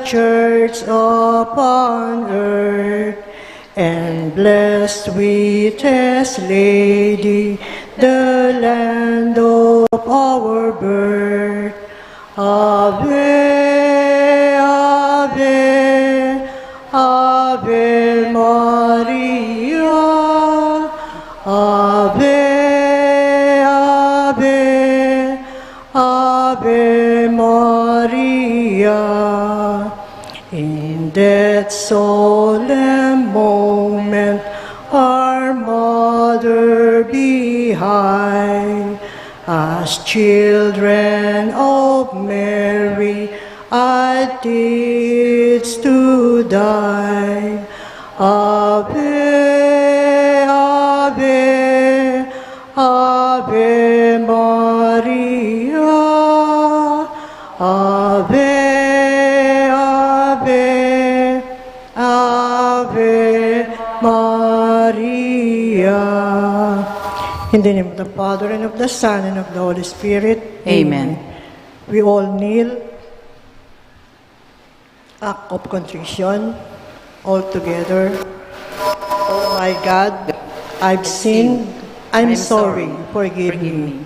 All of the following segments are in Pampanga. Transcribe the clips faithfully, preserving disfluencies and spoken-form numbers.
church upon earth, and bless, sweetest Lady, the land of our birth. Ave, Ave, Ave Maria. Ave, Ave, Ave Maria. In that solemn moment, our Mother be high, as children of Mary, at its to die. Ave, Ave, Ave Maria. Ave, Ave, Ave Maria. In the name of the Father, and of the Son, and of the Holy Spirit. Amen. We all kneel. Act of contrition, all together. Oh my God, I've sinned. I'm sorry. Forgive me.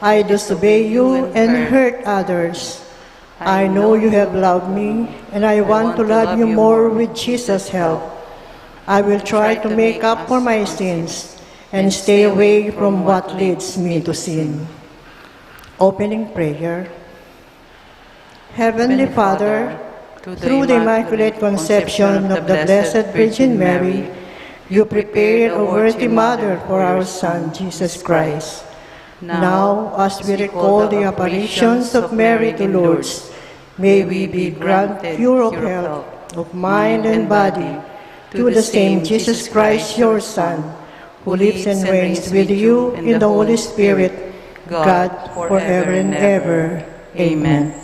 I disobey you and hurt others. I know you have loved me, and I want to love you more with Jesus' help. I will try to make up for my sins and stay away from what leads me to sin. Opening prayer. Heavenly Father, through the Immaculate Conception of the Blessed Virgin Mary, you prepared a worthy mother for our Son, Jesus Christ. Now, as we recall the apparitions of Mary to Lourdes, may we be granted cure of health of mind and body through the same Jesus Christ, your Son, who lives and reigns with you in the Holy Spirit, God, forever and ever. Amen.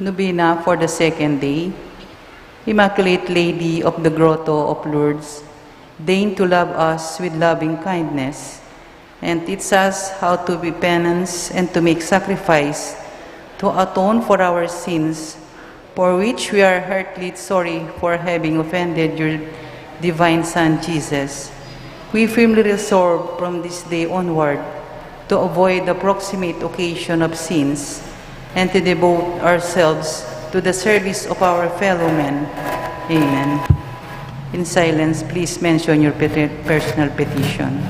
Novena for the second day. Immaculate Lady of the Grotto of Lourdes, deign to love us with loving kindness, and teach us how to be penance and to make sacrifice to atone for our sins, for which we are heartily sorry for having offended your divine Son, Jesus. We firmly resolve from this day onward to avoid the proximate occasion of sins and to devote ourselves to the service of our fellow men. Amen. In silence, please mention your peti-, personal petition.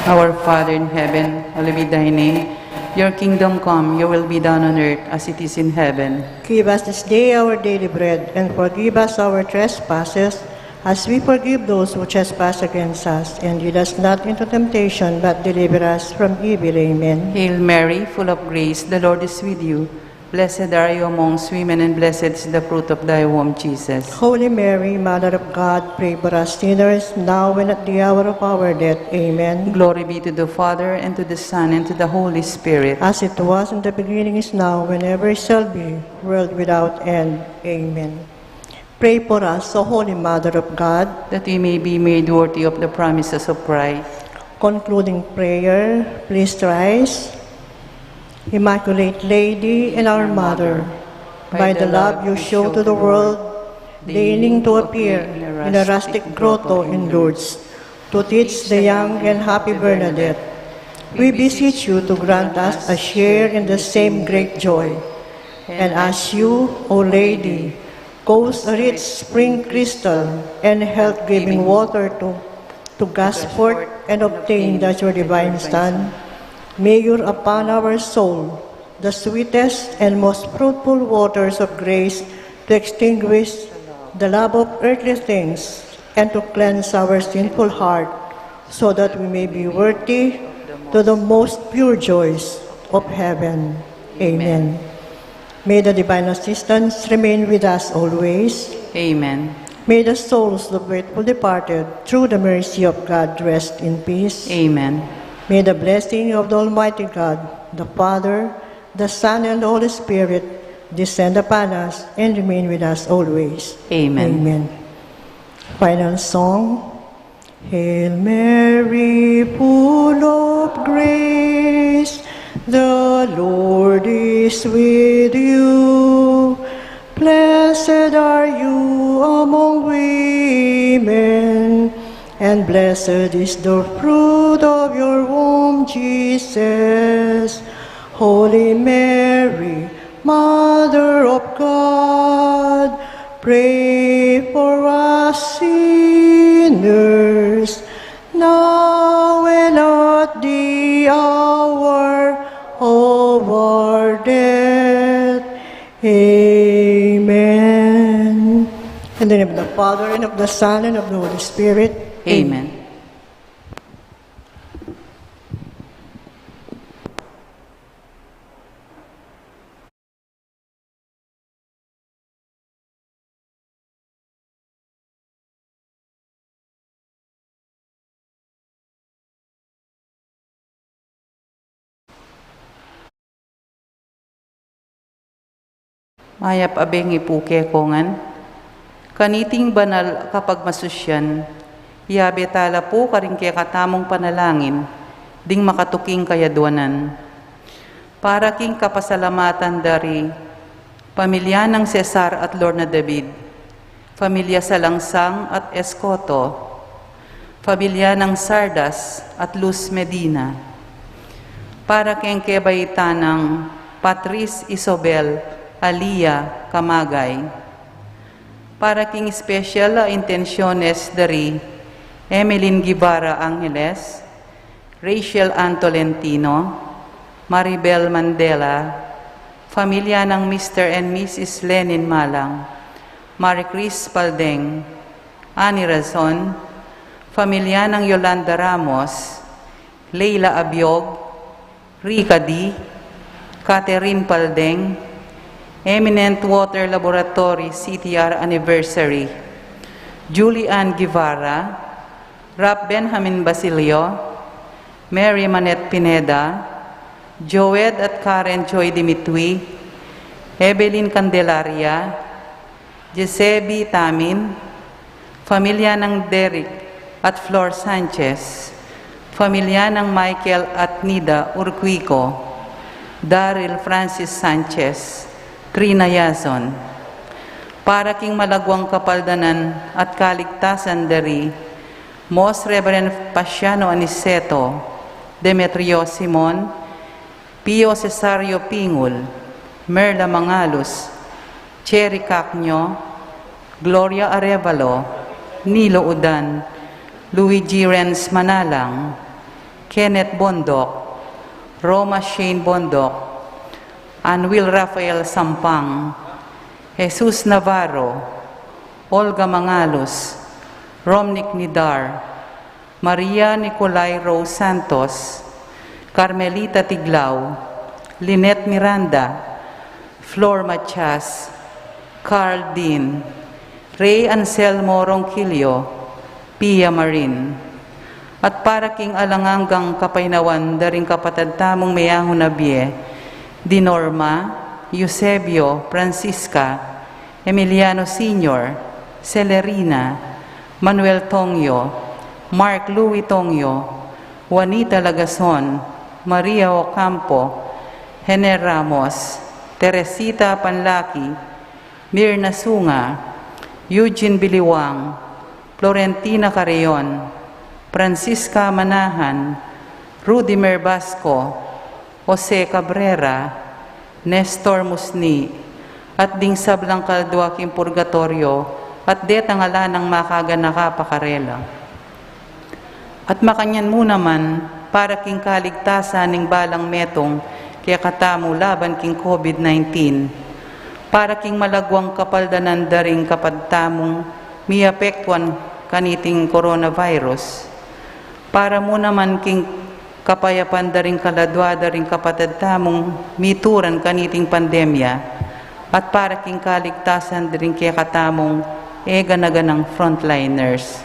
Our Father in heaven, hallowed be thy name. Your kingdom come, your will be done on earth as it is in heaven. Give us this day our daily bread, and forgive us our trespasses, as we forgive those who trespass against us. And lead us not into temptation, but deliver us from evil. Amen. Hail Mary, full of grace, the Lord is with you. Blessed are you amongst women, and blessed is the fruit of thy womb, Jesus. Holy Mary, Mother of God, pray for us sinners, now and at the hour of our death. Amen. Glory be to the Father, and to the Son, and to the Holy Spirit. As it was in the beginning, is now, and ever shall be, world without end. Amen. Pray for us, O Holy Mother of God, that we may be made worthy of the promises of Christ. Concluding prayer, please rise. Immaculate Lady and our Mother, by the love you show to the world, deigning to appear in a rustic grotto in Lourdes to teach the young and happy Bernadette, we beseech you to grant us a share in the same great joy. And as you, O Lady, cause a rich spring crystal and health-giving water to, to gush forth and obtain as your divine Son, may pour upon our soul the sweetest and most fruitful waters of grace to extinguish the love of earthly things and to cleanse our sinful heart, so that we may be worthy to the most pure joys of heaven. Amen. May the divine assistance remain with us always. Amen. May the souls of the faithful departed, through the mercy of God, rest in peace. Amen. May the blessing of the Almighty God, the Father, the Son, and the Holy Spirit descend upon us and remain with us always. Amen. Amen. Final song. Hail Mary, full of grace, the Lord is with you. Blessed are you among women, and blessed is the fruit of your womb, Jesus. Holy Mary, Mother of God, pray for us sinners, now and at the hour of our death. Amen. In the name of the Father, and of the Son, and of the Holy Spirit. Amen. Mayap a bengi pu kekongan. Kaniting banal a kapagmasusyan, yabe tala pu karing kekatamung panalangin ding makatuking kayadwanan. Para king kapasalamatan dari pamilya nang Cesar at Lorna David, pamilya Salangsang at Escoto, pamilya nang Sardas at Luz Medina. Para king kebaitan nang Patrice Isobel Alia Camagay. Para king special a intensyones dari Emeline Guevara Angeles, Rachel Ann Tolentino, Maribel Mandela, pamilya nang Mister and Missus Lenin Malang, Marie Chris Paldeng, Annie Razon, pamilya nang Yolanda Ramos, Leila Abiog, Rica D, Catherine Paldeng, Eminent Water Laboratory C T R Anniversary, Julie Ann Guevara, Rap Benjamin Basilio, Mary Manette Pineda, Joed at Karen Joy Dimitwi, Evelyn Candelaria, Giuseppe Tamin, pamilya nang Derek at Flor Sanchez, pamilya nang Michael at Nida Urquico, Daryl Francis Sanchez, Trina Yazon. Para king malagwang kapaldanan at kaligtasan dari Most Reverend Paciano Aniceto, Demetrio Simon, Pio Cesario Pingul, Merla Mangalus, Cherry Cacño, Gloria Arevalo, Nilo Udan, Luigi Renz Manalang, Kenneth Bondoc, Roma Shane Bondoc, Anwil Rafael Sampang, Jesus Navarro, Olga Mangalus, Romnick Nidar, Maria Nicolai Rose Santos, Carmelita Tiglao, Lynette Miranda, Flor Matias, Carl Dean, Rey Anselmo Ronquillo, Pia Marin. At para king alang anggang kapaynawan da ring kapatad tamung meahon a bie, di Norma, Eusebio, Francisca, Emiliano Senior, Celerina, Manuel Tongyo, Mark Louis Tongyo, Juanita Lagazon, Maria Ocampo, Hener Ramos, Teresita Panlaki, Mirna Sunga, Eugene Biliwang, Florentina Carreon, Francisca Manahan, Rudy Merbasco, Jose Cabrera, Nestor Musni, at ding sablang kaldua king purgatoryo, at detang ala nang makaganaka pa karela. At makanyan mu naman, para king kaligtasan ning balang metung kekatamu laban king COVID nineteen, para king malagwang kapaldanan da ring kapatad tamung miapektuan kaniting coronavirus, para mu naman king kapayapan da ring kaladua da ring kapatad tamung mituran kaniting pandemya, at para king kaligtasan da ring kekatamung e gana-ganang frontliners.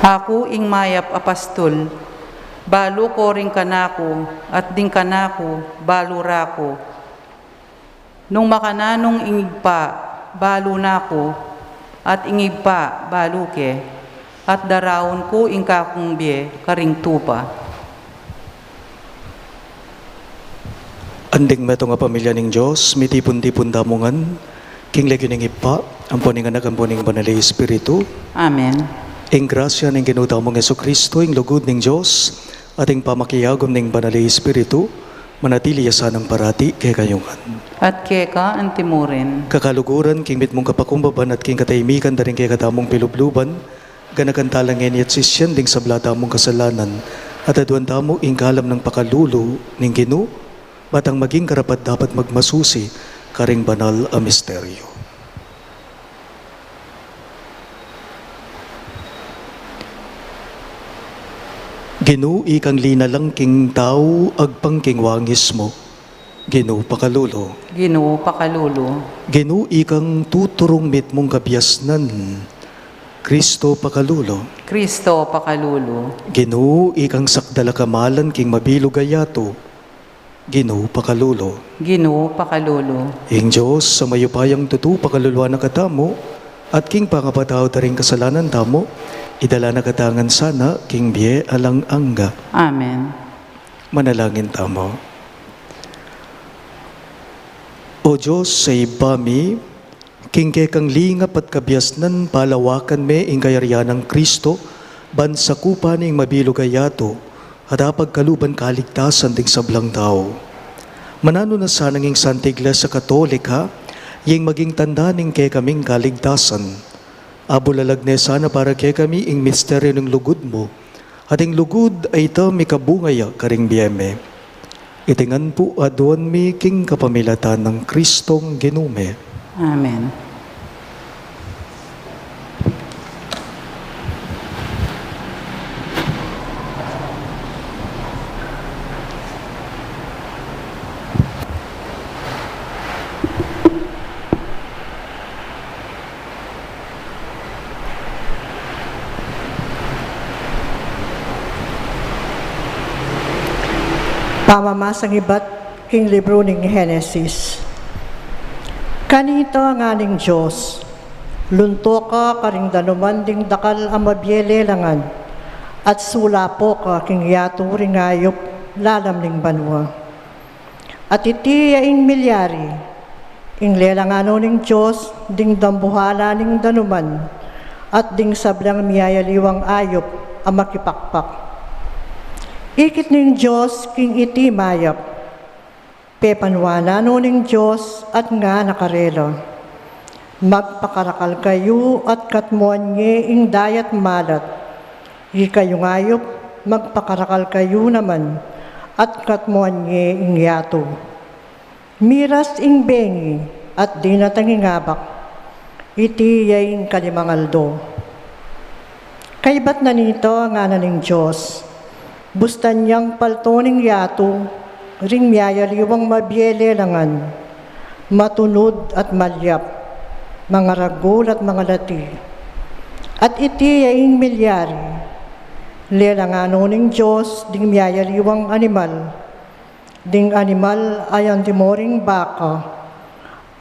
Aku ing mayap a pastul, balu ko ring kanaku, at ding kanaku, balu ra ku. Nung makananu ing Ibpa, balu na ku, at ing Ibpa, balu ke, at daraun ku ing kakung bie karing tupa. Anding metung a pamilya ning Dios, mitipun-tipun tamu ngan king lagyu ning Ibpa, ampo ning Anak, ampo ning Banal a Espiritu. Amen. Ing grasya ning Ginu tamung Jesucristo, ing lugud ning Dios, at ing pamakiagum ning Banal a Espiritu, manatili ya sanang parati kekayu ngan. At keka antimurin. Kakaluguran, king mitmung kapakumbaban at king katahimikan da ring kekatamung pilubluban, ganakan tala ngeni at sisian ding sabla tamung kasalanan, at aduan tamu ing kalam nang pakalulu ning Ginu, batang maging karapat-dapat magmasusi karing banal a misteryo. Ginu, ikang linalang king tau, agpang king wangis mu. Ginu, pakalulu. Ginu, pakalulu. Ginu, ikang tuturung mitmung kabiasnan. Kristo, pakalulu. Kristo, pakalulu. Ginu, ikang sakdal a kamalan king mabilug a yatu. Ginu, pakalulu. Ginu, pakalulu. Ing Dios a mayupayang tutu, pakaluluan na katamu, at king pangapatawad da ring kasalanan tamu, idala na katamu ngan sana king bie alang angga. Amen. Manalangin tamu. O Dios a Ibpa mi, king kekang lingap at kabiasnan palawakan me ing kayarian nang Kristo, ban sakupan ing mabilug a yatu, at apagkaluban kaligtasan ding sablang tau. Mananu na sana ing Santa Iglesia Katolika, ing maging tanda ning kekaming kaligtasan. Abulalag ne sana para kekami ing misteryo ning lugud mu, at ing lugud a ita mikabunga ya karing bie mi. Iti ngan pu aduan mi king kapamilatan nang Kristong Ginu mi. Amen. Pamamasang ibat king libru ning Genesis. Kanita ngan ing Dios, lunto ka karing danuman ding dakal a mabie lelangan, at sulapo ka king yatu ring ayup lalam ning banua. At iti ya ing milyari, ing lelangan no ning Dios ding dambuhala ning danuman, at ding sablang miyayaliwang ayup a makipakpak. Ikit ning Dios king iti mayap, pepanuanan no ning Dios at ngana karela, magpakarakal kayu at katmuan ye ing dayat malat, ikayung ayup, magpakarakal kayu naman at katmuan ye ing yatu. Miras ing bengi at dinatang ing abak, iti ya ing kalimang aldo. Kaybat na nita, ngana ning Dios, bustan yang palto ning yatu ring miyayaliwang mabie lelangan, matunud at malyap, mangaragul at mangalati. At iti ya ing milyari, lelangan no ning Dios ding miyayaliwang animal, ding animal a anti-muring baka,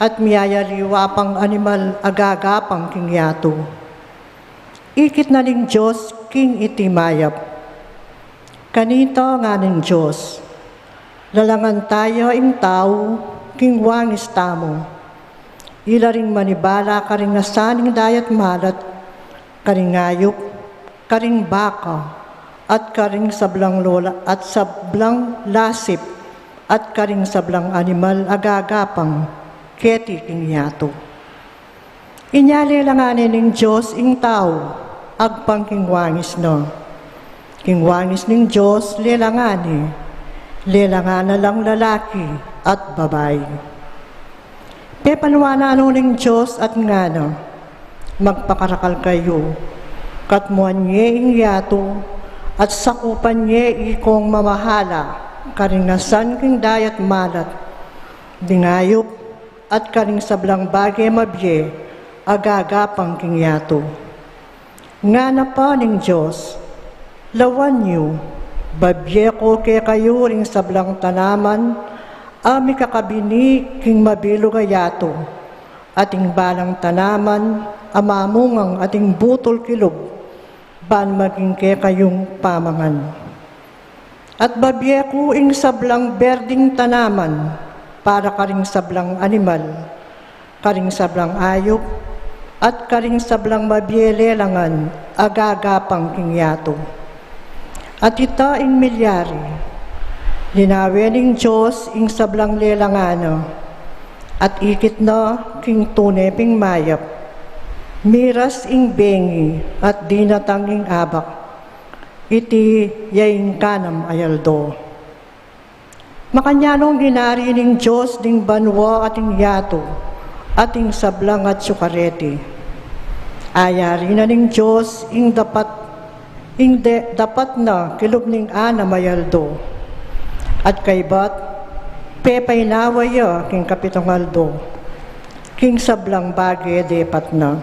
at miyayaliwa pang animal a gagapang king yatu. Ikit na ning Dios king iti mayap. Kanita ngana ning Dios, lalangan taya ing tau king wangis tamu. Ila ring manibala karing asan ning dayat malat, karing ayup, karing baka, at karing sablang lola, at sablang lasip, at karing sablang animal a gagapang keti king yatu. Inya lelangan ne ning Dios ing tau, agpang king wangis na. King wangis ning Dios lelangan ne, lelangan na lang lalaki at babai. Pepanuanan no ning Dios at ngana, magpakarakal kayu, katmuan ye ing yatu, at sakupan ye ikong mamahala karing asan king dayat malat, ding ayup, at karing sablang bage mabie a gagapang king yatu. Ngana pa ning Dios, lawan yu, babie ku kekayu ring sablang tanaman a mikakabini king mabilug a yatu, at ing balang tanaman a mamungang ating butul kilub, ban maging kekayung pamangan. At babie ku ing sablang berding tanaman para karing sablang animal, karing sablang ayup, at karing sablang mabie lelangan a gagapang king yatu. At ita ing milyari, linawe ning Dios ing sablang lelangan na, at ikit na king tune ping mayap, miras ing bengi at dinatang ing abak. Iti ya ing kanam a aldo. Makanyan nong inari ning Dios ding banua at ing yatu, at ing sablang atyu kareti. Ayari na ning Dios ing dapat, ing de, dapat na kilub ning anam a aldo. At kaybat, pepainawa ya king kapitung aldo, king sablang bage depat na.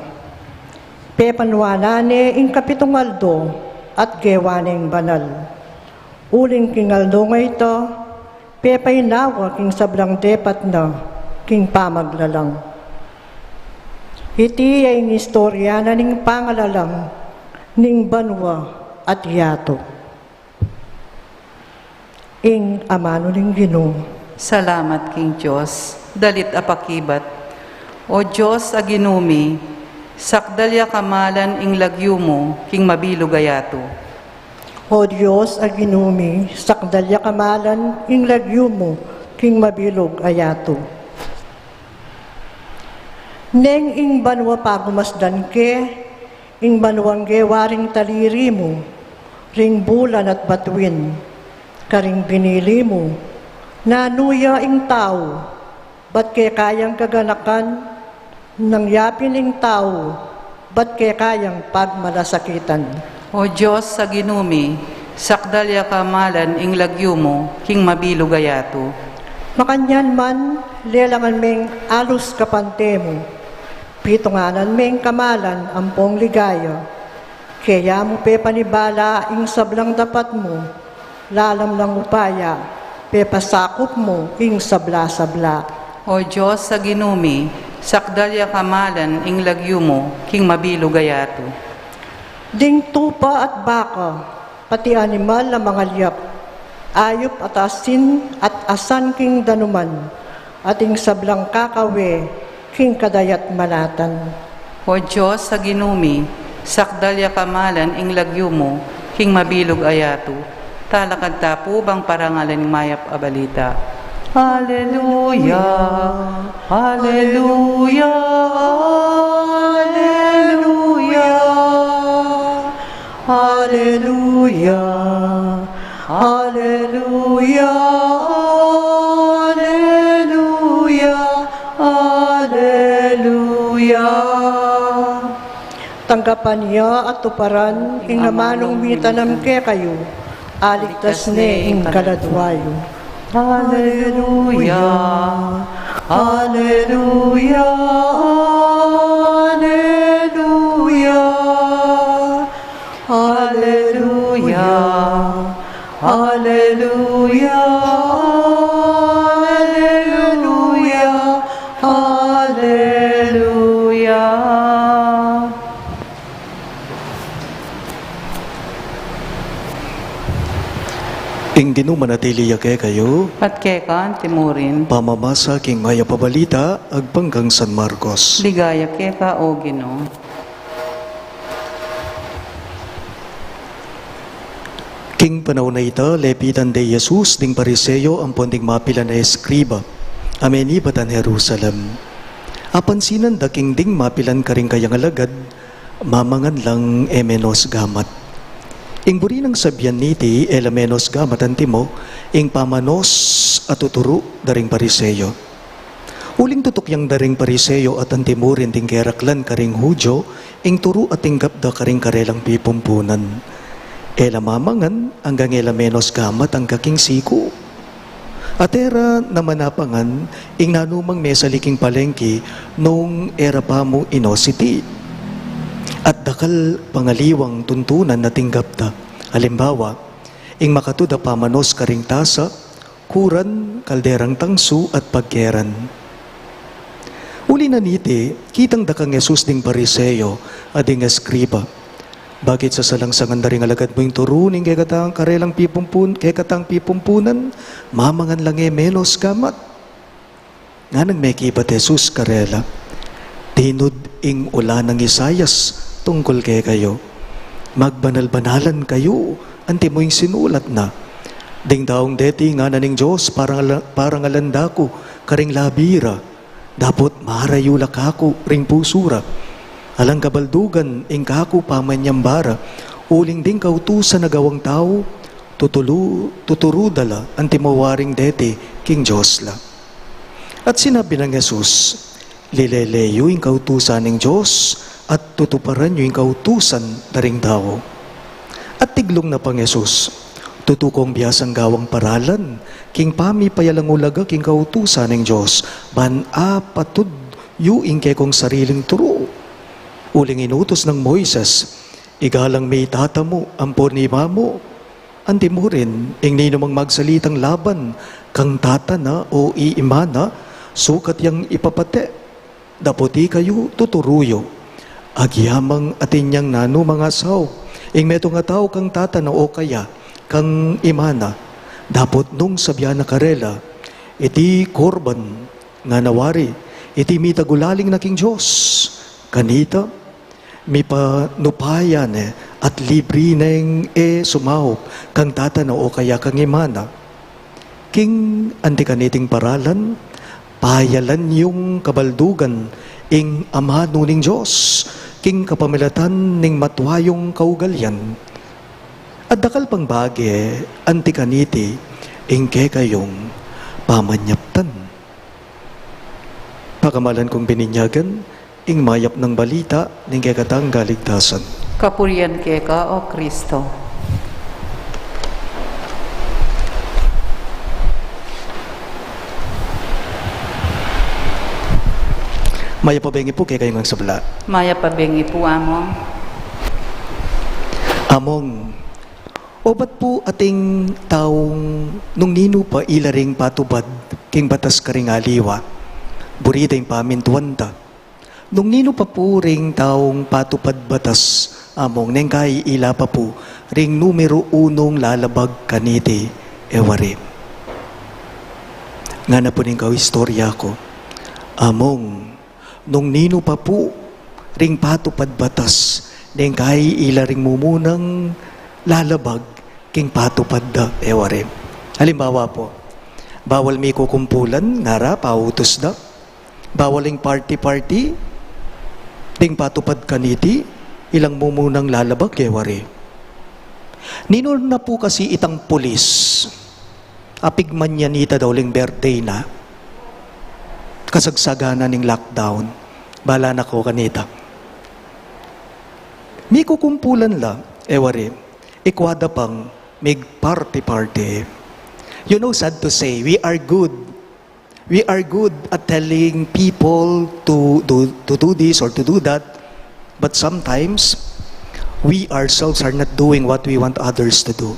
Pepanuanan ne ing kapitung aldo, at gewa neng banal. Uling king aldo nga ita, pepainawa king sablang depat na king pamaglalang. Iti ya ing istorya na ning pangalalang ning banua at yatu. Ing amanu ning Ginu. Salamat king Dios, dalit a pakibat. O Dios a Ginu mi, sakdal ya kamalan ing lagyu mu king mabilug a yatu. O Dios a Ginu mi, sakdal ya kamalan ing lagyu mu king mabilug a yatu. Neng ing banua pagumasdan ke, ing banuang gewa ring taliri mu, ring bulan at batuin, karing binili mu, nanu ya ing tau, bat keka yang gaganakan, nang yapin ing tau, bat keka yang pagmalasakitan. O Dios a Ginu mi, sakdal ya kamalan ing lagyu mu king mabilug a yatu. Makanyan man, lelangan meng alus kapante mu, pitunganan meng kamalan ampong ligaya. Keya mu pepanibala ing sablang dapat mu, lalam lang upaya, pepasakup mu ing sabla-sabla. O Dios a Ginu mi, sakdal ya kamalan ing lagyu mu king mabilug a yatu. Ding tupa at baka, pati animal a mangalyap, ayup at asin at asan king danuman, at ing sablang kakawe king kadayat manatan. O Dios a Ginu mi, sakdal ya kamalan ing lagyu mu king mabilug a yatu. Talakad ta pu bang parangalan ing mayap a balita. Aleluya, aleluya, aleluya. Aleluya, aleluya, aleluya, aleluya. Tanggapan ya at tuparan ing amanung mitanam kekayu, aligtas ne ing kaladua yu. Aleluya, aleluya, aleluya. Aleluya, aleluya, aleluya, aleluya. Ing Ginu manatili ya kekayu. At keka antimurin. Pamamasa king mayap a balita agpang kang San Marcos. Ligaya keka, O Ginu. King panaun a ita, lepitan de Jesus ding Pariseo ampon ding mapilan a eskriba a menibatan Jerusalem. Apansinan da king ding mapilan karing kayang alagad, mamangan lang e menos gamat. Ing buri nang sabian niti, e la menos gamat antimo ing pamanos a tuturu da ring Pariseo. Uling tutuk yang da ring Pariseo at antimurin ding keraklan karing Judio ing turu a tinggap da karing karelang pipumpunan. E la mamangan anggang e la menos gamat angga king siku. At e ra naman apangan ing nanumang mesali king palengki nung e ra pa mu inositi. At dakal pangaliwang tuntunan a tinggap da. Alimbawa, ing makatud a pamanos karing tasa, kuran, kalderang tangsu, at pagkeran. Uli na niti, kitang da kang Jesus ding Pariseo a ding eskriba. Bakit sasalangsangan da ring alagad mu ing turu ning kekatang karelang pipumpun-, kekatang pipumpunan, mamangan la nge menos gamat? Nganang mekibat Jesus karela, tinud ing ula nang Isaias tungkul kekayu. Magbanal-banalan kayu, antimo ing sinulat na. Ding taung deti ngana ning Dios, parang ala-, parang alandaku karing labi ra, dapot marayu la kaku ring pusu ra. Alang kabaldugan ing kaku pamanyamba ra, uling ding kautusan a gawang tau, tutulu-, tuturu da la, antimo waring deti king Dios la. At sinabi nang Jesus, lilele yu ing kautusan ning Dios, at tutuparan yu ing kautusan da ring tau. At tiglung na pang Jesus, tutu kong biasang gawang paralan, king pamipayalang ulaga king kautusan ning Dios, ban apatud yu ing kekong sariling turu. Uling inutus nang Moises, igalang me i tata mu ampon i ima mu, antimo rin, ing ninumang magsalitang laban kang tata na o i ima na, sukat yang ipapate, dapot ikayu tuturu yu. Agyamang atin yang nanumang asaup ing metung a tau kang tata na o kaya kang ima na, dapot nung sabian na karela, iti korban ngana wari, iti mitagulaling na king Dios, kanita, mipanupayan ne at libri neng e sumaup kang tata na o kaya kang ima na. King anti kaniting paralan, payalan yung kabaldugan ing amanu ning Dios, king kapamilatan ning matua yung kaugalian. At dakal pang bage anti kaniti ing kekayung pamanyaptan. Pakamalan kung bininyagan, ing mayap nang balita ning kekatang kaligtasan. Kapurian keka, O Kristo. Mayap a bengi pu kekayung sabla. Mayap a bengi pu, Among. Among, obat pu ating taung nung ninu pa ila ring patupad king batas karing aliwa. Buri da ing pamintuan ta. Nung ninu pa pu ring taung patupad batas, Among, neng kai ila pa pu ring numeru unung lalabag kaniti, e wari? Ngana pu ning kaistorya ku, Among, nung ninu pa pu ring patupad batas, neng kai ila ring mumunang lalabag king patupad da, e wari? Alimbawa pu, bawal mikukumpulan, ngara, pautus da. Bawal ing party-party, ding patupad kaniti, ilang mumunang lalabag, e wari? Ninu na pu kasi itang pulis a pigmanyan ita daw ling birthday na, kasagsagan na ning lockdown, bala na ko kanita. Mikukumpulan la, e wari, ikwa da pang mig-party-party. You know, sad to say, we are good We are good at telling people to do, to do this or to do that, but sometimes we ourselves are not doing what we want others to do.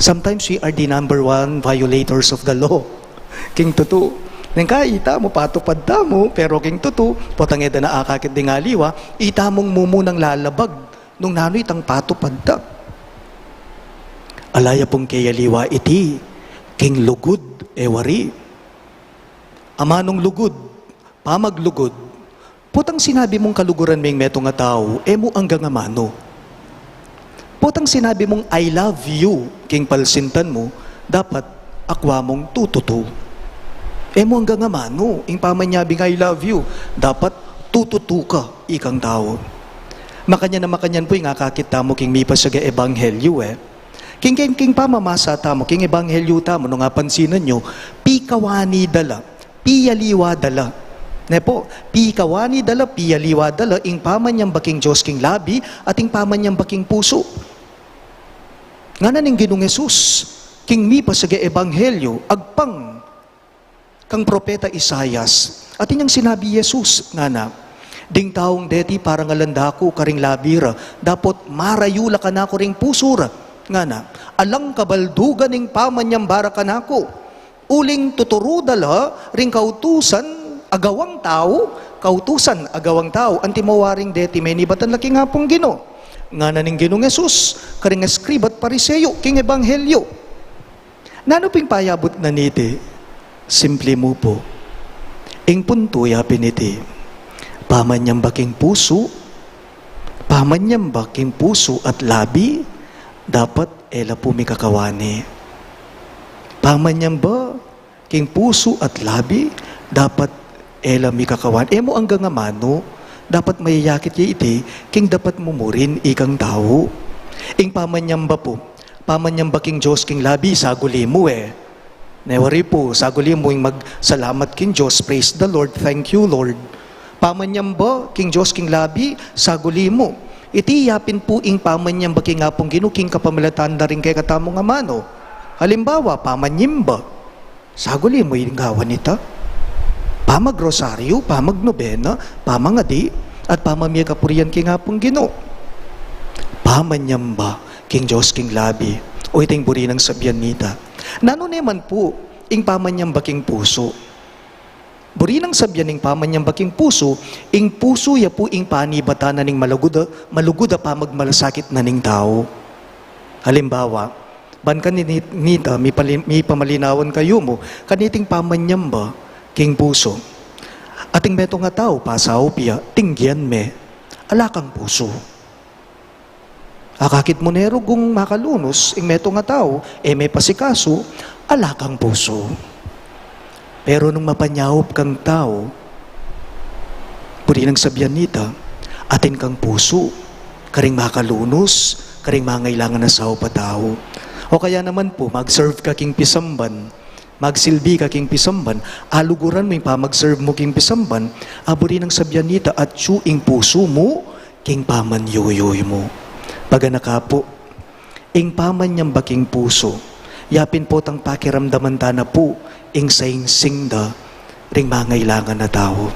Sometimes we are the number one violators of the law. King tutu, neng kai ita mu, patupad tamu, pero king tutu, potang e da na akakit ding aliwa, ita mung mumunang lalabag nung nanu itang patupad ta. Ala ya pung keyaliwa iti king lugud, e wari? Amanung lugud, pamaglugud. Potang sinabi mung kaluguran me ing metung a tau, e mu anggang amanu. Potang sinabi mung, "I love you," king palsintan mu, dapat akwa mung tututu. E mu anggang amanu ing pamanyabing, "I love you," dapat tututu ka ikang tau. Makanyan a makanyan pu ing akakit tamu king mipasiag a ebanghelyu, e. King, king, king pamamasa tamu king ebanghelyu tamu, nung apansinan yu, pikawani da la, piyaliwa da la. Ne pu, pikawani da la, piyaliwa da la ing pamanyamba king Dios king labi at ing pamanyamba king pusu. Ngana ning Ginung Jesus king mipasiag a ebanghelyu, agpang kang propeta Isaias. Atin yang sinabi Jesus, ngana, Ding taung deti parangalan da ku karing labi ra, dapot marayu la kanaku ring pusu ra. Ngana, alang kabaldugan ing pamanyamba ra kanaku. Uling tuturu da la ring kautusan a gawang tau, kautusan a gawang tau, antimo waring deti menibatan la king Apung Ginu. Ngana ning Ginung Jesus karing eskriba at Pariseo king Ebanghelyo. Nanu pung payabut na niti? Simpli mu pu. Ing puntu ya pin iti, pamanyamba king pusu, pamanyamba king pusu at labi, dapat e la pu mikakawani. Pamanyamba king pusu at labi, dapat e la mikakawani. E mu anggang amanu, dapat mayayakit ya iti king dapat mu murin ikang tau. Ing pamanyamba pu, pamanyamba king Dios king labi, saguli mu e. Ne wari pu, saguli mu ing magsalamat king Dios, "Praise the Lord, thank you, Lord." Pamanyamba king Dios king labi, saguli mu. Iti ya pin pu ing pamanyamba king Apung Ginu king kapamilatan da ring kekatamung amanu. Halimbawa, pamanyimba. Saguli mu ing gawan ita. Pamagrosaryu, pamagnobena, pamangadi, at pamamie kapurian king Apung Ginu. Pamanyamba king Dios king labi. O iting buri nang sabian nita. Nanu ne man pu ing pamanyamba king pusu? Buri nang sabian ing pamanyamba king pusu, ing pusu ya pu ing panibatan na ning malugud a, malugud a pamagmalasakit na ning tau. Halimbawa, ban kanini-, nita, mipali-, mipamalinawan kayu mu, kaniting pamanyamba king pusu. Ating metung a tau, pasaup ya, tinggian me, ala kang pusu. Akakit mu ne rugung makalunus, ing metung a tau, e me pasikasu, ala kang pusu. Pero nung mapanyaup kang tau, buri nang sabian nita, atin kang pusu, karing makalunus, karing mangailangan a saup a tau. O kaya naman pu, mag-serve ka king pisamban, magsilbi ka king pisamban, aluguran mu ing pamag-serve mu king pisamban, a buri nang sabian nita, atyu ing pusu mu king pamanyuyuy mu. Paganaka pu, ing pamanyamba king pusu, yapin potang pakiramdaman ta na pu ing saingsing da ring mangailangan a tau.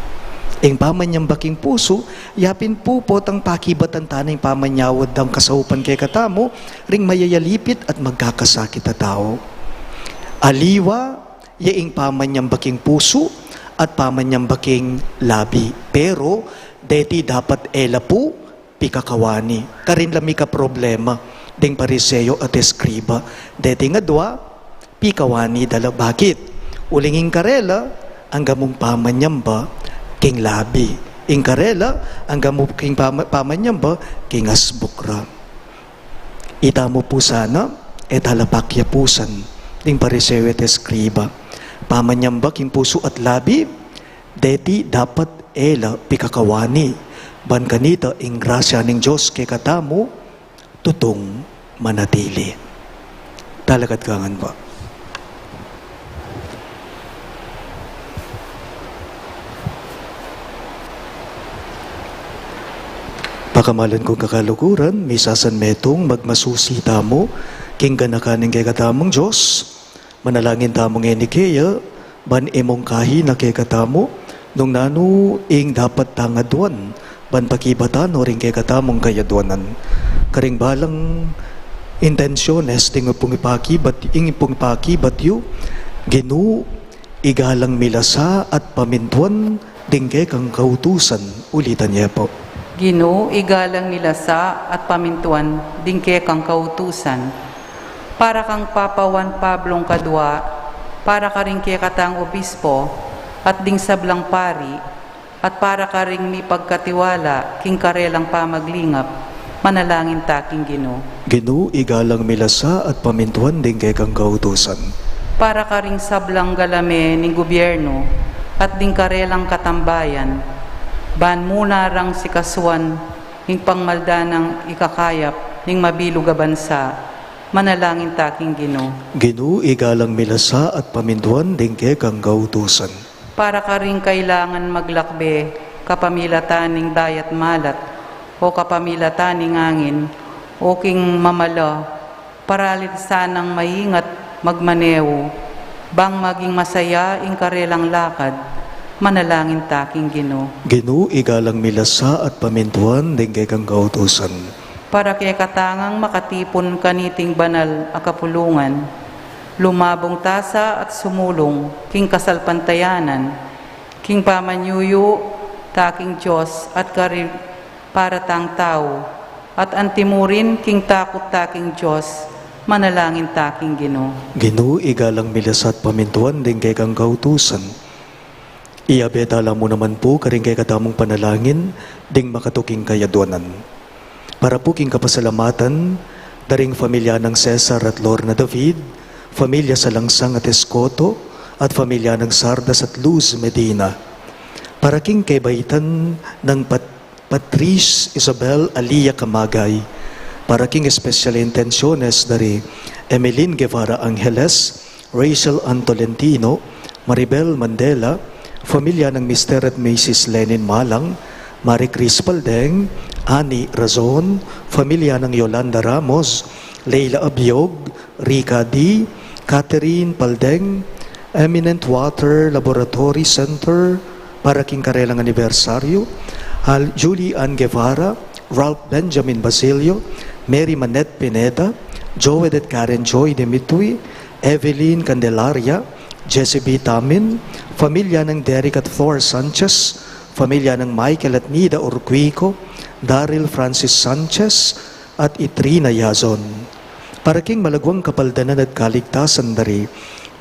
Ing pamanyamba king pusu, yapin pu potang pakibatan ta na ing pamanyawad dang kasaupan kekatamu ring mayayalipit at magkakasakit a tau. Aliwa ya ing pamanyamba king pusu at pamanyamba king labi. Pero deti dapat e la pu pikakawani. Karin la mika problema ding Pariseo at eskriba. Deti ngan dua, pikawani da la. Bakit? Uling ing karela, angga mung pamanyamba king labi. Ing karela, angga mu king pama-, pamanyamba king asbuk ra. Ita mu pu sana, e tala pakyapusan ding Pariseo at eskriba. Pamanyamba king pusu at labi, deti dapat e la pikakawani, ban kanita ing grasya ning Dios kekatamu, tutung manatili. Talakad ka ngan pu. Pakamalan kung kakaluguran, misasan metung magmasusi tamu king ganakan ning kekatamung Dios. Manalangin tamu ngeni keya, ban imungkahi na kekatamu nung nanu ing dapat tang aduan ban pakibatan no ring kekatamung kayaduanan. Karing balang intensiones ding pung ipakibat, ing pung ipakibat yu, Ginu, igalang mi la sa at pamintuan ding kekang kautusan. Ulitan ye pu. Ginu, igalang mi la sa at pamintuan ding kekang kautusan. Para kang Papa Juan Pablong Kadua, para karing kekatang obispo, at ding sablang pari, at para karing mipagkatiwala king karelang pamaglingap, manalangin ta king Ginu. Ginu, igalang mi la sa at pamintuan ding kekang kautusan. Para karing sablang galame ning gubyernu, at ding karelang katambayan, ban mu na rang sikasuan ing pangmaldan nang ikakayap ning mabilug a bansa, manalangin ta king Ginu. Ginu, igalang mi la sa at pamintuan ding kekang kautusan. Para karing kailangan maglakbe kapamilatan ning dayat malat, o kapamilatan ning angin, o king mamala, para la sanang maingat magmanehu, bang maging masaya ing karelang lakad, Manalangin ta king Ginu. Ginu, igalang mi la sa at pamintuan ding kekang kautusan. Para kekatang makatipun kaniting banal a kapulungan, lumabung ta sa at sumulung king kasalpantayanan, king pamanyuyu ta king Dios at kari para tang tau, at antimurin king takut ta king Dios, manalangin ta king Ginu. Ginu, igalang mi la sa at pamintuan ding kekang kautusan. Iyabe ta la mu naman pu karing kekatamung panalangin ding makatuking kayaduanan. Para pu king kapasalamatan da ring familia nang Cesar at Lorna David, familia Salangsang at Escoto, at familia nang Sardas at Luz Medina. Para king kebaitan nang Pat-, Patrice Isabel Alia Camagay. Para king especial intenciones da ri Emeline Guevara Angeles, Rachel Ann Tolentino, Maribel Mandela, familia nang Mister at Missus Lenin Malang, Marie Chris Paldeng, Annie Razon, familia nang Yolanda Ramos, Leila Abiog, Rica D, Catherine Paldeng, Eminent Water Laboratory Center, para king karelang anibersaryu, Al-, Julie Ann Guevara, Ralph Benjamin Basilio, Mary Manette Pineda, Joed at Karen Joy Dimitri, Evelyn Candelaria, Jesse B Tamin, familia nang Derek at Flor Sanchez, familia nang Michael at Nida Urquico, Daryl Francis Sanchez, at Itrina Yazon. Para king malaguang kapaldanan at kaligtasan da ri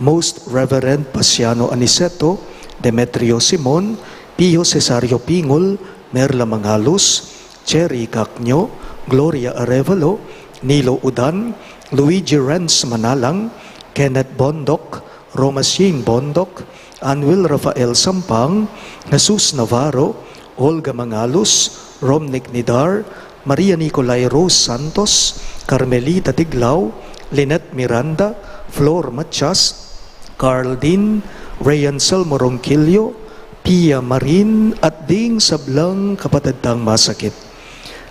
Most Reverend Pasiano Aniceto, Demetrio Simon, Pio Cesario Pingol, Merla Mangalus, Cherry Cacño, Gloria Arevalo, Nilo Udan, Luigi Renz Manalang, Kenneth Bondoc, Roma Singh Bondoc, Anwil Rafael Sampang, Jesus Navarro, Olga Mangalus, Romnick Nidar, Maria Nicolai Rose Santos, Carmelita Tiglao, Lynette Miranda, Flor Matias, Carl Dean, Rayan Selmo Ronquillo, Pia Marin, at ding sablang kapatad tang masakit.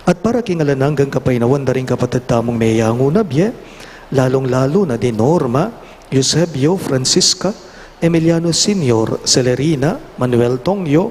At para king alang anggang kapaynawan da ring kapatad tamung meyangu na bie, lalung-lalu na di Norma, Eusebio, Francisca, Emiliano Senior, Celerina, Manuel Tongyo,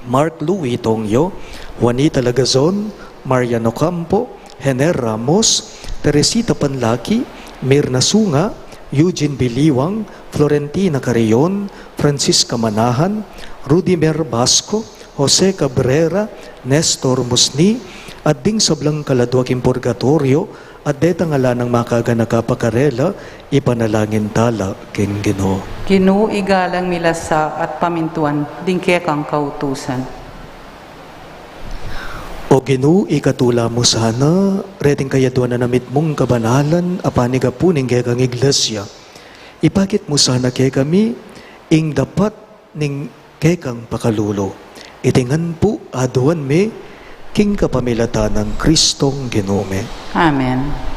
Mark Louis Tongyo, Juanita Lagazon, Marian Ocampo, Hener Ramos, Teresita Panlaki, Mirna Sunga, Eugene Biliwang, Florentina Carrion, Francisca Manahan, Rudimer Basco, Jose Cabrera, Nestor Musni, at ding sablang kaladua king purgatoryo, at detang ala nang makaganaka pa karela, ipanalangin ta la king Ginu. Ginu, igalang mi la sa at pamintuan ding kekang kautusan. O Ginu, ikatula mu sana reting kayaduanan a mitmung kabanalan a panigapu ning kekang Iglesia. Ipakit mu sana kekami ing dapat ning kekang pakalulu. Iti ngan pu aduan mi king kapamilatan nang Kristong Ginu mi. Amen.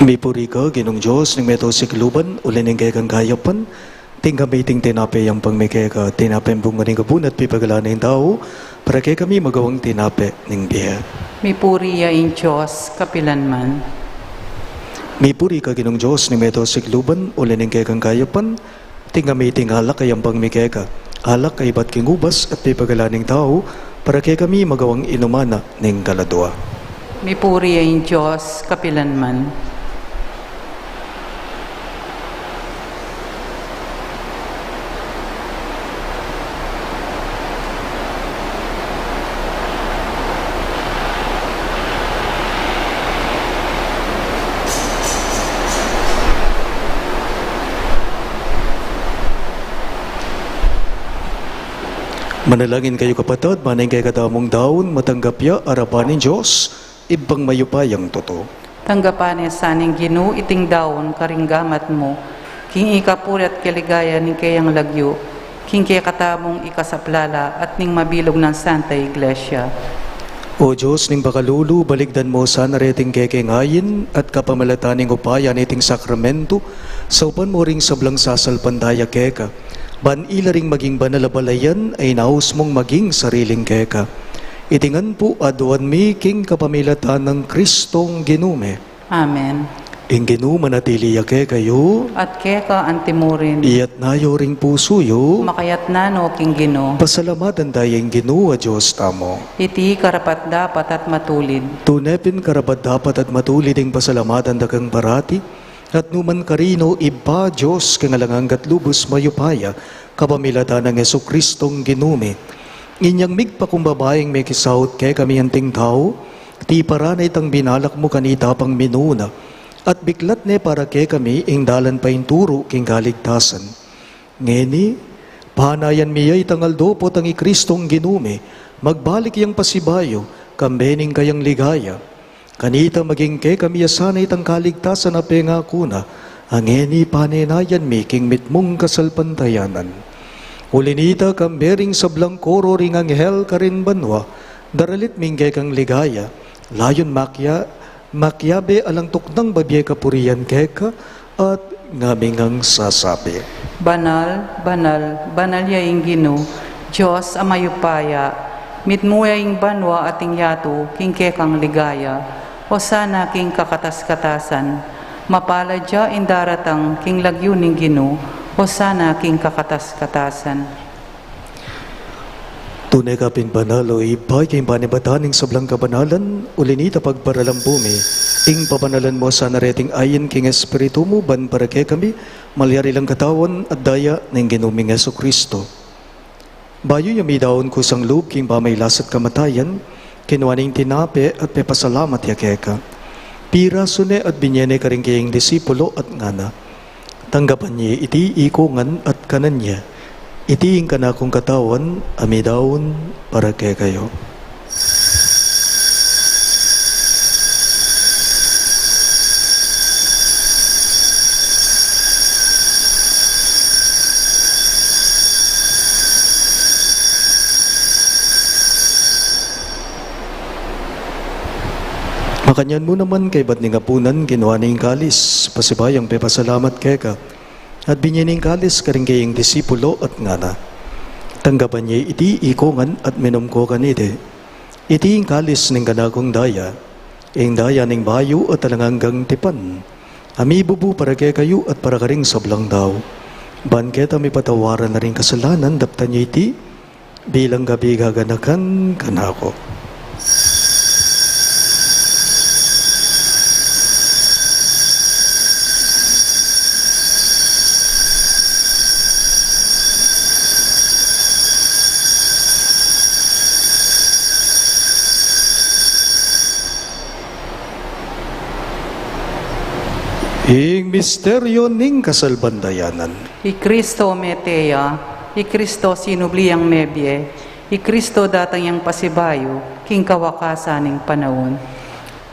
Mipuri ka, Ginung Dios ning meto sikluban, uli ning kekang kayapan, tinggap mi iting tinape a yampang mi keka, tinape a bunga ning kabun at pipagalan ning tau, para kekami magawang tinape ning bie. Mipuri ya ing Dios kapilan man. Mipuri ka, Ginung Dios ning meto sikluban, uli ning kekang kayapan, tinggap mi iting alak a yampang mi keka, alak a ibat king ubas at pipagalan ning tau, para kekami magawang inuman na ning kaladua. Mipuri ya ing Dios kapilan man. Manalangin kayu, kapatad, ban ing kekatamung daun matanggap ya arapan ning Dios, Ibpang mayupayang tutu. Tanggapan ne sa ning Ginu iting daun karing gamat mu, king ikapuri at kaligaya ning keyang lagyu, king kekatamung ikasaplala at ning mabilug nang Santa Iglesia. O Dios ning pakalulu, balikdan mu sana reting kekeng ain at kapamilatan ning upaya niting sakramentu, saupan mu ring sablang sasalpantaya keka, ban ila ring maging banal a balayan a inaus mung maging sariling keka. Iti ngan pu aduan mi king kapamilatan nang Kristong Ginu mi. Amen. Ing Ginu manatili ya kekayu. At keka antimurin. Iyatas yu ring pusu yu. Makayatas no king Ginu. Pasalamatan taya ing Ginu a Dios tamu. Iti karapat-dapat at matulid. Tune pin karapat-dapat at matulid ing pasalamatan da kang parati, at nukarin man, Ibpa, Dios king alang angga at lubus mayupaya, kapamilatan nang Jesukristong Ginu mi. Inyang migpakumbaba ing mekisaut kekami anting tau, tiparan ne itang binalak mu kanita pang minuna, at biklat ne para kekami ing dalan painturu king kaligtasan. Ngeni, panayan mi ya itang aldo potang i Kristong Ginu mi, magbalik yang pasibayu, kambe ning kayang ligaya. Kanita maging kekami ya sana itang kaligtasan a pengaku na, a ngeni panenayan mi king mitmung kasalpantayanan. Uli nita, kambe ring sablang koro ring anghel karin banua, daralit mi ing kekang ligaya, layun makya-, makyabe alang tuknang babie kapurian keka, at ngaming sasabi. Banal, banal, banal ya ing Ginu, Dios a mayupaya, mitmu ya ing banua at ing yatu king kekang ligaya. Hosana king kakatas-katasan. Mapalad ya ing daratang king lagyu ning Ginu. Hosana king kakatas-katasan. Tune ka pin banal, o Ibpa, king panibatan ning sablang kabanalan, uli nita pagparalan mu mi ing pabanalan mu sana reting ain king Espiritu mu, ban para kekami malyari lang katawan at daya ning Ginu ming Jesucristo. Bayu ya midaun kusang lub king pamailas at kamatayan, kinua ne ing tinape at pepasalamat ya keka. Pirasu ne at binye ne karing keyang disipulo at ngana: Tanggapan ye iti ikongan at kanan ye. Iti ing kanakung katawan a midaun para kekayu. Makanyan mu naman, kaybat ning apunan, kinua ne ing kalis, pasibayung pepasalamat keka, at binye ne ing kalis karing keyang disipulo at ngana: Tanggapan ye iti ikongan at minum ko kaniti. Iti ing kalis ning kanakung daya, ing daya ning bayu at alang anggang tipan, a mibubu para kekayu at para karing sablang tau. Ban keta mipatawaran na ring kasalanan, daptan ye iti bilang kabigaganakan kanaku. Ing misteryo ning kasalpantayanan. I Kristo mete ya, i Kristo sinubli yang mebie, i Kristo datang yang pasibayu king kawakasan ning panaun.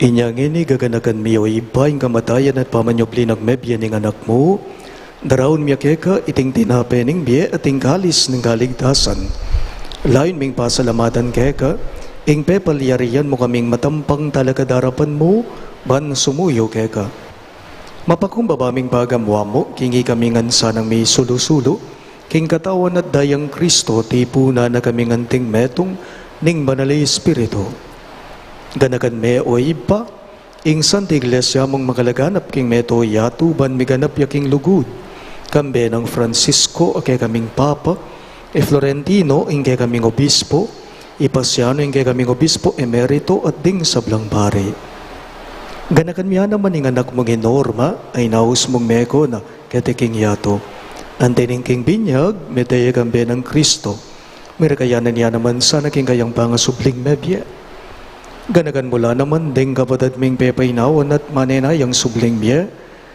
Inya ngeni gaganakan mi, o Ibpa, ing kamatayan at pamanyubli nang mebie ning Anak mu, daraun mi keka iting tinape ning bie at ing kalis ning kaligtasan. Layun ming pasalamatan keka ing pepalyarian mu kaming matampang talakad king arapan mu ban sumuyu keka. Mapakumbaba ming pagamuan mu king ikami ngan sanang misulu-sulu king katawan at dayang Kristo, tipunan na kaming anting metung ning Banal a Espiritu. Ganakan me, o Ibpa, ing Santa Iglesia mung makalaganap king mabilug a yatu ban miganap ya king lugud, kambe nang Francisco a kekaming Papa, i Florentino ing kekaming Obispo, i Pasiano ing kekaming Obispo Emerito at ding sablang pari. Ganakan me naman ing anak mung i Norma a inaus mung meko na keti king yatu. Anti ning king binyag, mete ya kambe nang Kristo. Mirakayanan ya naman sana king kayang pangasubling mebie. Ganakan mu la naman ding kapatad ming pepainawan at manenayang subling bie,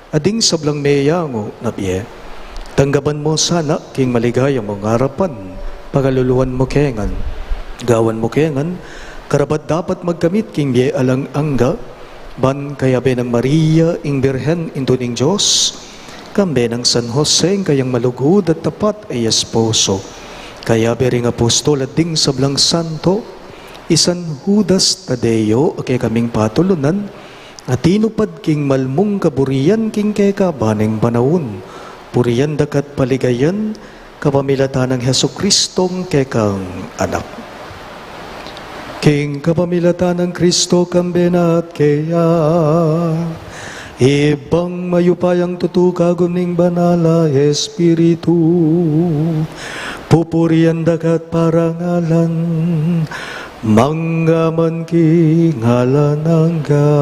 at ding sablang meyangu na bie. Tanggapan mu sana king maligaya mung arapan Pakaluluan mu ke ngan, gawan mu ke ngan karapat-dapat magkamit king bie alang angga, ban kayabe nang Maria, ing Birhen, Indu ning Dios, kambe nang San Jose, ing kayang malugud at tapat a esposo, kayabe ring apostol at ding sablang santo, i San Judas Tadeo, a kekaming patulunan, a tinupad king malmung kaburian king kekaban ning panaun, purian daka at paligayan, kapamilatan nang Jesucristong kekang Anak. King kapamilatan nang Cristo, kambe na at keya, Ibpang mayupayang tutu, kagum ning Banal a Espiritu, pupurian daka at parangalan, mangga man king alang angga.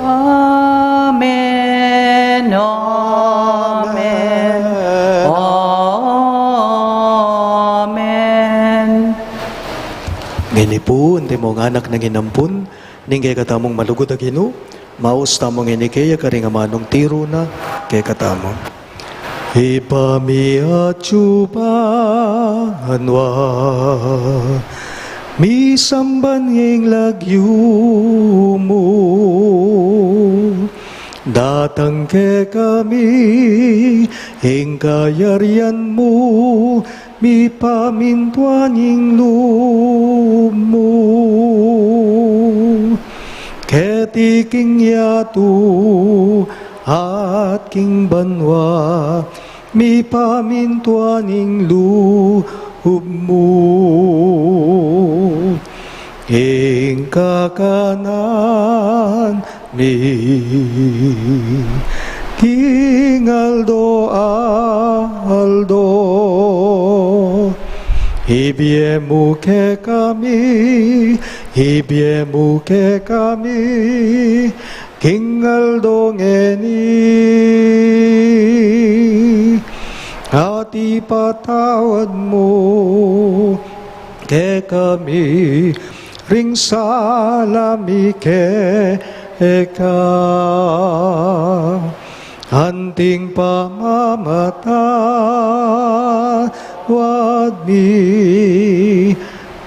Amen, amen, amen. Ngeni pu, antimong anak nang inampun ning kekatamung malugud a Ginu, maus tamu ngeni keya karing amanung tiru na kekatamu. Ibpa mi atsu ka banua, misamban ya ing lagyu mu, datang kekami ing kayarian mu, mipamintuan ing lub mu keti king yatu at king banua. Mipamintuan ing lub mu ing kakanan mi king aldo-aldo. Ibie mu kekami, ibie mu kekami king aldo ngeni, at ipatawad mu kekami ring sala mi keka, anting pamamatawad mi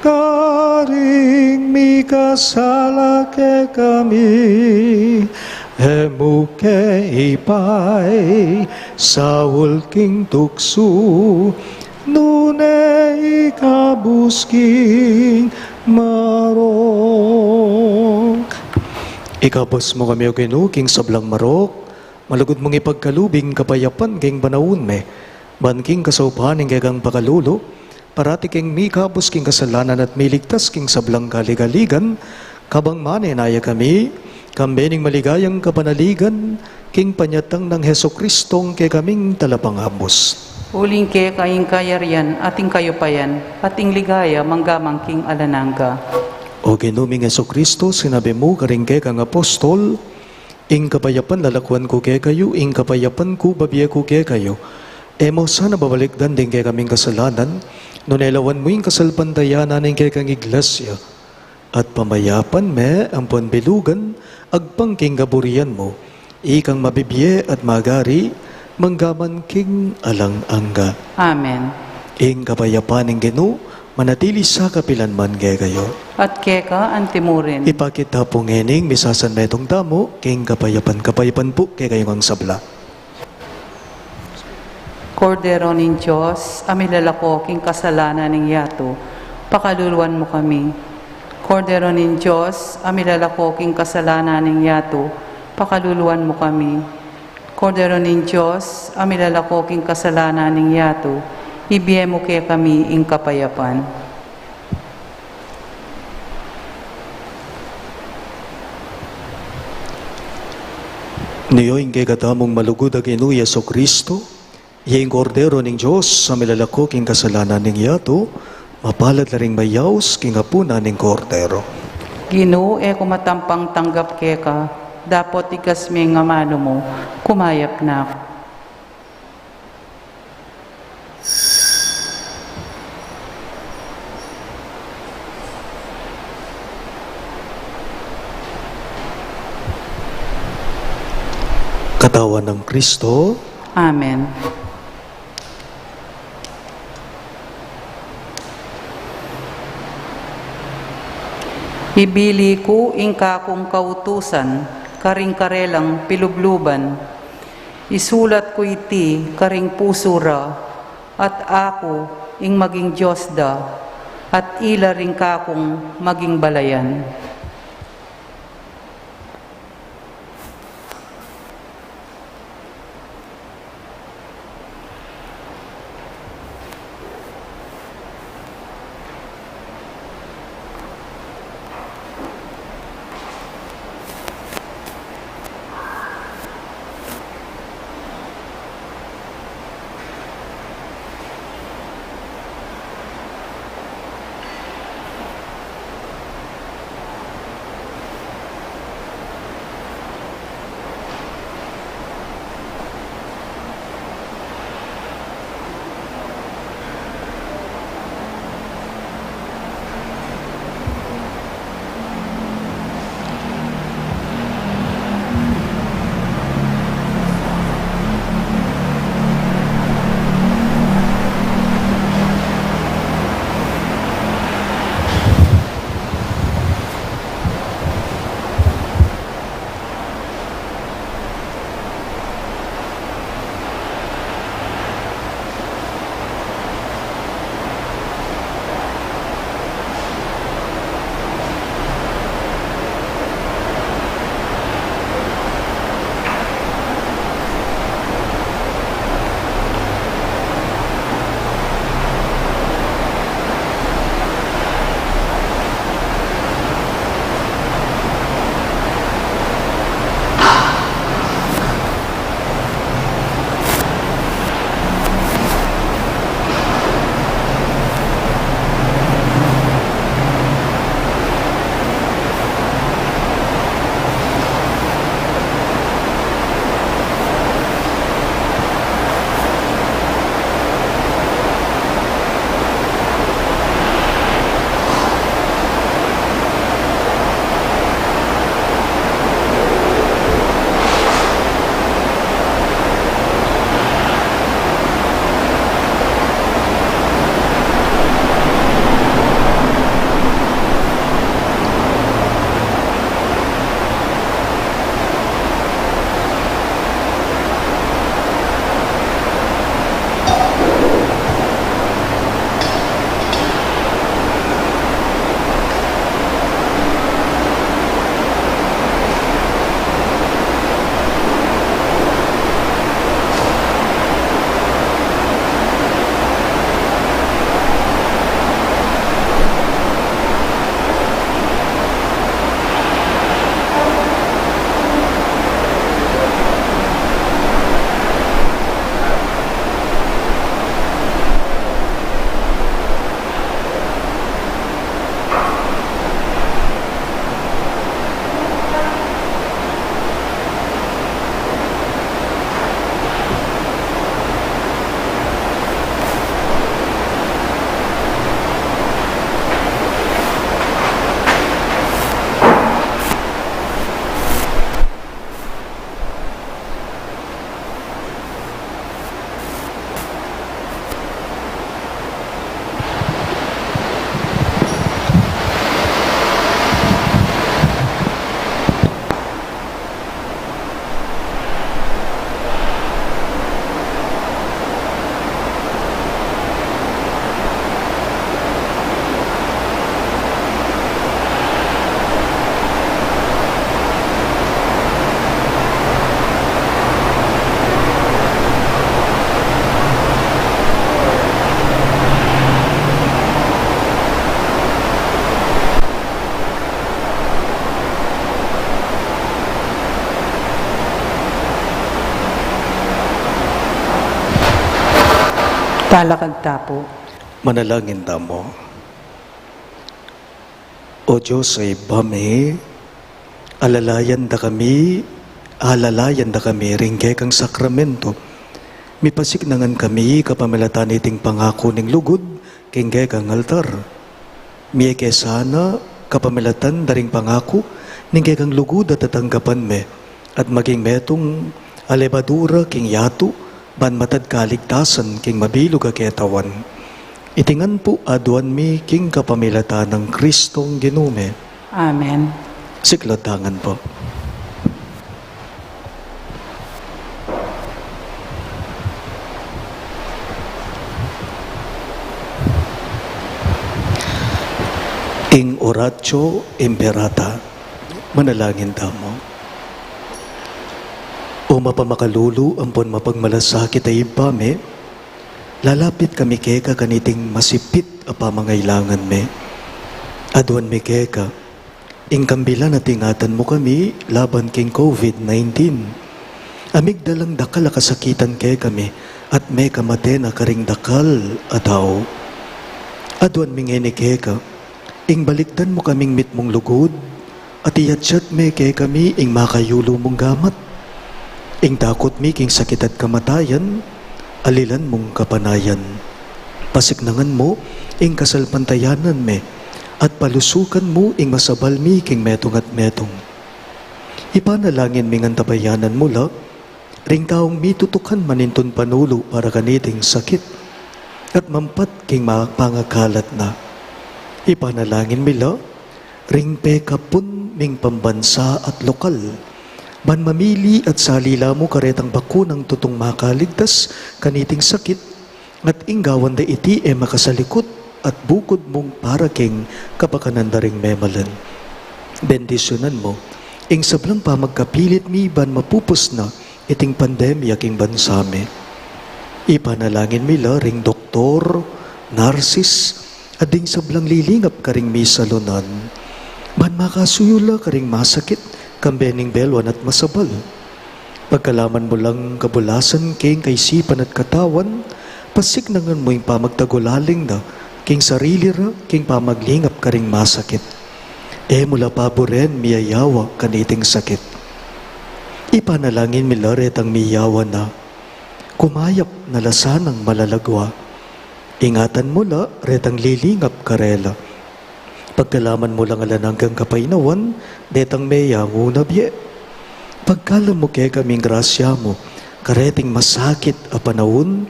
karing mikasala kekami, e mu ke ipaisaul king tuksu, nune ikabus king marok. Ikabus mu kami, O Ginu, king sablang marok, malugud mung ipagkalub ing kapayapan king panaun mi, ban king kasaupan ning kekang pakalulu, parati keng mikabus king kasalanan at miligtas king sablang kaligaligan, kabang manenaya kami, kambe ning maligayang kapanaligan, king panyatang nang Jesucristong kekaming Talapangabus. Uling keka ing kayarian, at ing kayupayan, at ing ligaya, mangga man king alang angga. O Ginu ming Jesucristo, sinabi mu karing kekang apostol, Ing kapayapan lalakuan ku kekayu, ing kapayapan ku babie ku kekayu. E mu sana babalikdan ding kekaming kasalanan, nune lawan mu ing kasalpantayanan ning kekang Iglesia, at pamayapan me ampon bilugan agpang king kaburian mu, ikang mabibie at magari mangga man king alang angga. Amen. Ing kapayapan ning Ginu manatili sa kapilan man kekayu. At keka antimurin. Ipakit ta pu ngening misasanmetung tamu king kapayapan. Kapayapan pu kekayu ngang sabla. Kordero ning Dios, a milalako king kasalanan ning yatu, pakaluluan mu kami. Kordero ning Dios, a milalako king kasalanan ning yatu, pakaluluan mu kami. Kordero ning Dios, a milalako king kasalanan ning yatu, ibie mu kekami ing kapayapan. Nio ing kekatamung malugud a Ginu Jesucristo, iya ing Kordero ning Dios, a milalako king kasalanan ning yatu, mapalad la ring mayaus king apunan ning Kordero. Ginu, e ku matampang tanggap keka, dapot ikas me ing amanu mu, kumayap na ku. Katawan nang Kristo. Amen. Ibili ku ing kakung kautusan karing karelang pilubluban. Isulat ku iti karing pusu ra, at aku ing maging Dios da, at ila ring kakung maging balayan. Talakad ta pu. Manalangin tamu. O Dios a Ibpa mi, alalayan da kami, alalayan da kami ring kekang sakramento. Mipasiknangan kami kapamilatan niting pangaku ning lugud king kekang altar. Mie ke sana kapamilatan da ring pangaku ning kekang lugud a tatanggapan mi, at maging metung a lebadura king yatu, ban matad kaligtasan king mabilug a ketawan. Iti ngan pu aduan mi king kapamilatan nang Kristong Ginu mi. Amen. Siklatangan po. Ing Oratio Imperata. Manalangin tamu. O mapamakalulu ampon mapagmalasakit a Ibpa mi, lalapit kami keka kaniting masipit a pamangailangan mi. Aduan mi keka, ing kambilan at ingatan mu kami laban king COVID nineteen. A migdalang dakal a kasakitan kekami, at mekamate na karing dakal a tau. Aduan mi ngeni keka, ing balikdan mu kaming mitmung lugud, at iyatyat me kekami ing makayulu mung gamat. Ing takut mi king sakit at kamatayan, alilan mung kapanayan. Pasiknangan mu ing kasalpantayanan me, at palusukan mu ing masabal mi king metung at metung. Ipanalangin mi ngan tabayanan mu la ring taung mitutukan manintun panulu para kaniting sakit, at mampat king ma-, pangakalat na. Ipanalangin mi la ring pekapun ming pambansa at lokal, ban mamili at salila mu karetang bakunang tutung makaligtas kaniting sakit, at ing gawan da iti e makasalikut at bukud mung para king kapakanan da ring memalan. Bendisyunan mu ing sablang pamagkapilit mi ban mapupus na iting pandemya king bansa mi. Ipanalangin mi la ring doktor, narsis, at ding sablang lilingap karing misalunan, ban makasuyu la karing masakit, kambe ning beluan at masabal. Pagkalaman mu lang kabulasan king kaisipan at katawan, pasiknangan mu ing pamagtagulaling da king sarili ra king pamaglingap karing masakit. E mu la paburen miyayawa kaniting sakit. Ipanalangin mi la retang miyawa na, kumayap na la sanang malalagwa. Ingatan mu la retang lilingap karela. Pagkalaman mu lang alang anggang kapaynawan detang meyangu na bie. Pagkalam mu kekaming grasya mu kareting masakit a panaun,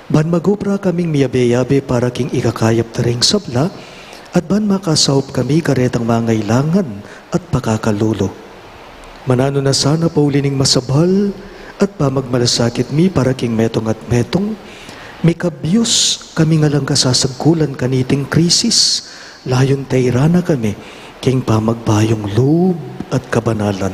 ban magobra kaming miyabe-yabe para king ikakayap da ring sabla, at ban makasaup kami karetang mangailangan at pakakalulu. Mananu na sana pauli ning masabal at pamagmalasakit mi para king metung at metung, mikabyus kaming alang kasasagkulan kaniting krisis, layun tairan na kami king pamagbayung lub at kabanalan.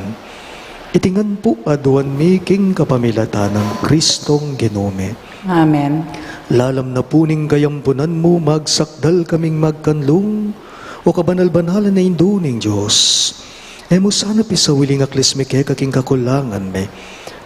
Iti ngan pu aduan mi king kapamilatan nang Kristong Ginu mi. Amen. Lalam na pu ning kayampunan mu, magsakdal kaming magkanlung, O kabanal-banalan a Indu ning Dios. E mu sana pisawili ing aklis mi keka king kakulangan mi,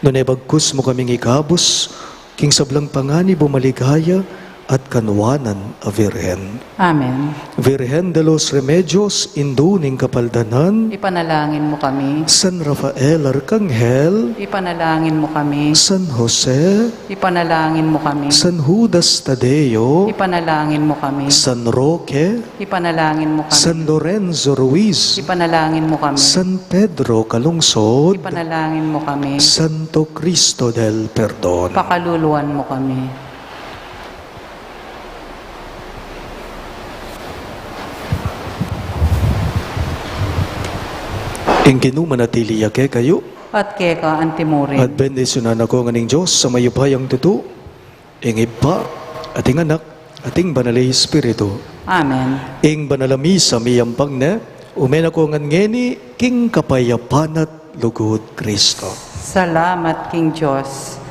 nune bagkus mu kaming ikabus king sablang panganib o maligaya at kanuanan a Virgen. Amen. Virgen de los Remedios, Indu ning Kapaldanan. Ipanalangin mu kami. San Rafael Arkanghel. Ipanalangin mu kami. San Jose. Ipanalangin mu kami. San Judas Tadeo. Ipanalangin mu kami. San Roque. Ipanalangin mu kami. San Lorenzo Ruiz. Ipanalangin mu kami. San Pedro Calungsod. Ipanalangin mu kami. Santo Cristo del Perdon. Pakaluluan mu kami. Ing Ginu manatili ya kekayu. At keka anti murin. At bendisyunan na kayu ngan ning Dios a mayupayang tutu, ing Ibpa, at ing Anak, at ing Banal a Espiritu. Amen. Ing Banal a Misa miyampang ne, ume na kayu ngan ngeni king kapayapan at lugud Kristo. Salamat king Dios.